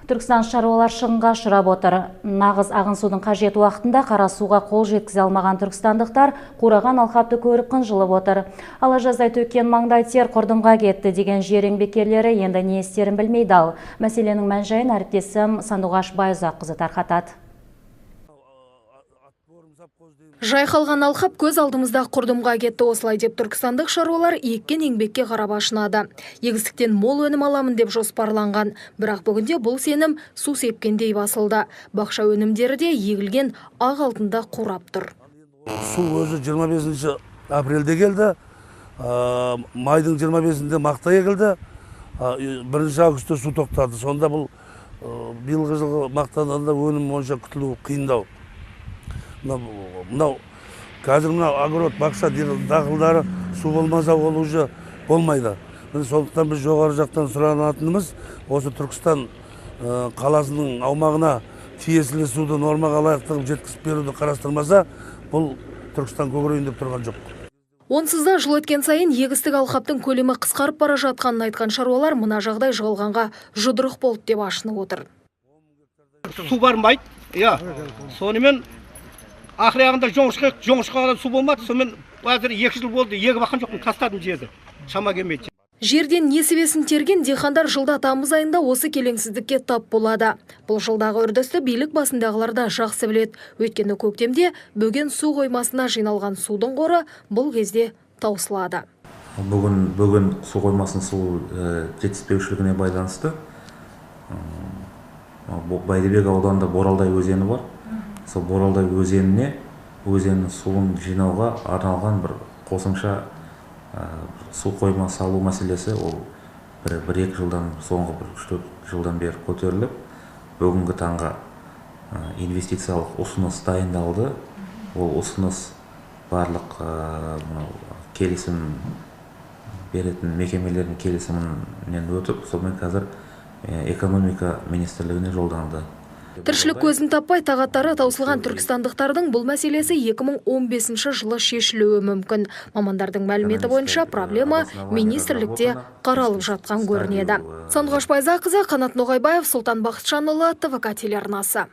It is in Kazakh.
Түркістан шаруалар шығынға ұшырап отыр. Нағыз ағын судың қажет уақытында қара суға қол жеткізе алмаған түркістандықтар қураған алқапты көріп қынжылып отыр. Ала жаздай төккен маңдай тер құрдымға кетті деген жер еңбеккерлері енді не істерін білмей дал. Мәселенің мән-жайын әріптесім Сандуғаш Байұзаққызы тарқатады. Жайқалған алқап көз алдымызда құрдымға кетті, осылай деп түркістандық шаруалар еккен еңбекке қарап ашынады. Егістіктен мол өнім аламын деп жоспарланған, бірақ бүгінде бұл сенім су сепкендей басылды. Бақша өнімдері де егілген ақ алтында қурап тұр. Су өзі 25 апрельде келді, майдың 25-інде мақта егілді, 1 августта су тоқтады. Сонда бұл биылғы жылғы мақтадан да өнім онша күтілу қиындау. Мынау қазір мынау огород, бақша дақылдары су болмаса ол уже болмайды. Міне, сондықтан біз жоғары жақтан сұранатынымыз осы Түркістан қаласының аумағына тиесілі суды нормаға лайықты қылып жеткізіп беруді қарастырмаса, бұл Түркістан көгерейін деп тұрған жоқ. Онсыз да жыл өткен сайын егістік алқаптың көлемі қысқарып бара жатқанын айтқан шаруалар мына жағдай жығылғанға жұдырық болды деп ашынып отыр. Су бармайды, иә. Сонымен ақыр аяғында жоңышқаға су болмады, сонымен қазір 2 жыл болды, егіп алған жоқпын, тастадым жерді, шама келмейді. Жерден несібесін терген диқандар жылда тамыз айында осы келеңсіздікке тап болады. Бұл жылдағы үрдісті билік басындағылар да жақсы біледі. Өйткені көктемде бөген су қоймасына жиналған судың қоры бұл кезде таусылады. Бүгін су қоймасының су жетіспеушілігіне байланысты Бәйдібек ауданында Боралдай өзені бар. Сол Боралдай өзеніне өзеннің суын жинауға арналған бір қосымша су қойма салу мәселесі ол бір екі жылдан, соңғы бір 3-4 жылдан бері көтеріліп, бүгінгі таңға инвестициялық ұсыныс дайындалды. Ол ұсыныс барлық мынау келісім беретін мекемелердің келісімінен өтіп, сонымен қазір экономика министрлігіне жолданды. Тіршілік көзін таппай тағаттары таусылған түркістандықтардың бұл мәселесі 2015 жылы шешілуі мүмкін. Мамандардың мәліметі бойынша проблема министрлікте қаралып жатқан көрінеді. Сандуғаш Байзақызы, Қанат Ноғайбаев, Сұлтан Бақытжанұлы, ТВК телеарнасы.